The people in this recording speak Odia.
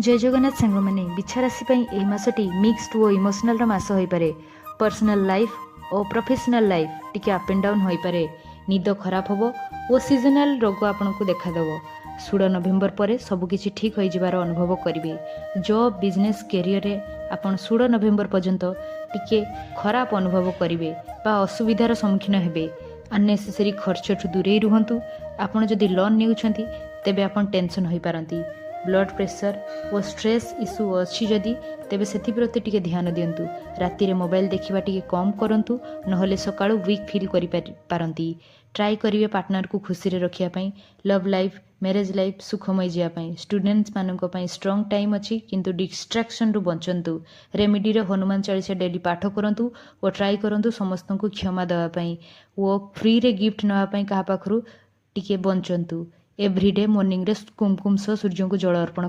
ଜୟ ଜଗନ୍ନାଥ ସାଙ୍ଗମାନେ। ବିଛା ରାଶି ପାଇଁ ଏହି ମାସଟି ମିକ୍ସଡ ଓ ଇମୋସନାଲର ମାସ ହୋଇପାରେ। ପର୍ସନାଲ ଲାଇଫ୍ ଓ ପ୍ରଫେସନାଲ ଲାଇଫ୍ ଟିକେ ଅପ୍ ଆଣ୍ଡ ଡାଉନ୍ ହୋଇପାରେ। ନିଦ ଖରାପ ହେବ ଓ ସିଜନାଲ ରୋଗ ଆପଣଙ୍କୁ ଦେଖାଦେବ। 16 ନଭେମ୍ବର ପରେ ସବୁକିଛି ଠିକ୍ ହୋଇଯିବାର ଅନୁଭବ କରିବେ। ଜବ୍, ବିଜନେସ୍, କ୍ୟାରିୟରରେ ଆପଣ 16 ନଭେମ୍ବର ପର୍ଯ୍ୟନ୍ତ ଟିକେ ଖରାପ ଅନୁଭବ କରିବେ ବା ଅସୁବିଧାର ସମ୍ମୁଖୀନ ହେବେ। ଅନନେସେସରି ଖର୍ଚ୍ଚଠୁ ଦୂରେଇ ରୁହନ୍ତୁ। ଆପଣ ଯଦି ଲୋନ୍ ନେଉଛନ୍ତି, ତେବେ ଆପଣ ଟେନସନ୍ ହୋଇପାରନ୍ତି। ବ୍ଲଡ଼ ପ୍ରେସର ଓ ଷ୍ଟ୍ରେସ୍ ଇସ୍ୟୁ ଅଛି ଯଦି, ତେବେ ସେଥିପ୍ରତି ଟିକେ ଧ୍ୟାନ ଦିଅନ୍ତୁ। ରାତିରେ ମୋବାଇଲ ଦେଖିବା ଟିକେ କମ୍ କରନ୍ତୁ, ନହେଲେ ସକାଳୁ ୱିକ୍ ଫିଲ୍ କରିପାରନ୍ତି। ଟ୍ରାଏ କରିବେ ପାର୍ଟନରକୁ ଖୁସିରେ ରଖିବା ପାଇଁ, ଲଭ୍ ଲାଇଫ୍, ମ୍ୟାରେଜ୍ ଲାଇଫ୍ ସୁଖମୟ ଯିବା ପାଇଁ। ଷ୍ଟୁଡେଣ୍ଟସମାନଙ୍କ ପାଇଁ ଷ୍ଟ୍ରଙ୍ଗ ଟାଇମ୍ ଅଛି, କିନ୍ତୁ ଡିଷ୍ଟ୍ରାକ୍ସନରୁ ବଞ୍ଚନ୍ତୁ। ରେମିଡ଼ିରେ ହନୁମାନ ଚାଳିଶା ଡେଲି ପାଠ କରନ୍ତୁ ଓ ଟ୍ରାଏ କରନ୍ତୁ ସମସ୍ତଙ୍କୁ କ୍ଷମା ଦେବା ପାଇଁ ଓ ଫ୍ରିରେ ଗିଫ୍ଟ ନେବା ପାଇଁ କାହା ପାଖରୁ ଟିକେ ବଞ୍ଚନ୍ତୁ। ଏଭ୍ରିଡେ ମର୍ଣ୍ଣିଂରେ କୁମକୁମ ସହ ସୂର୍ଯ୍ୟଙ୍କୁ ଜଳ ଅର୍ପଣ।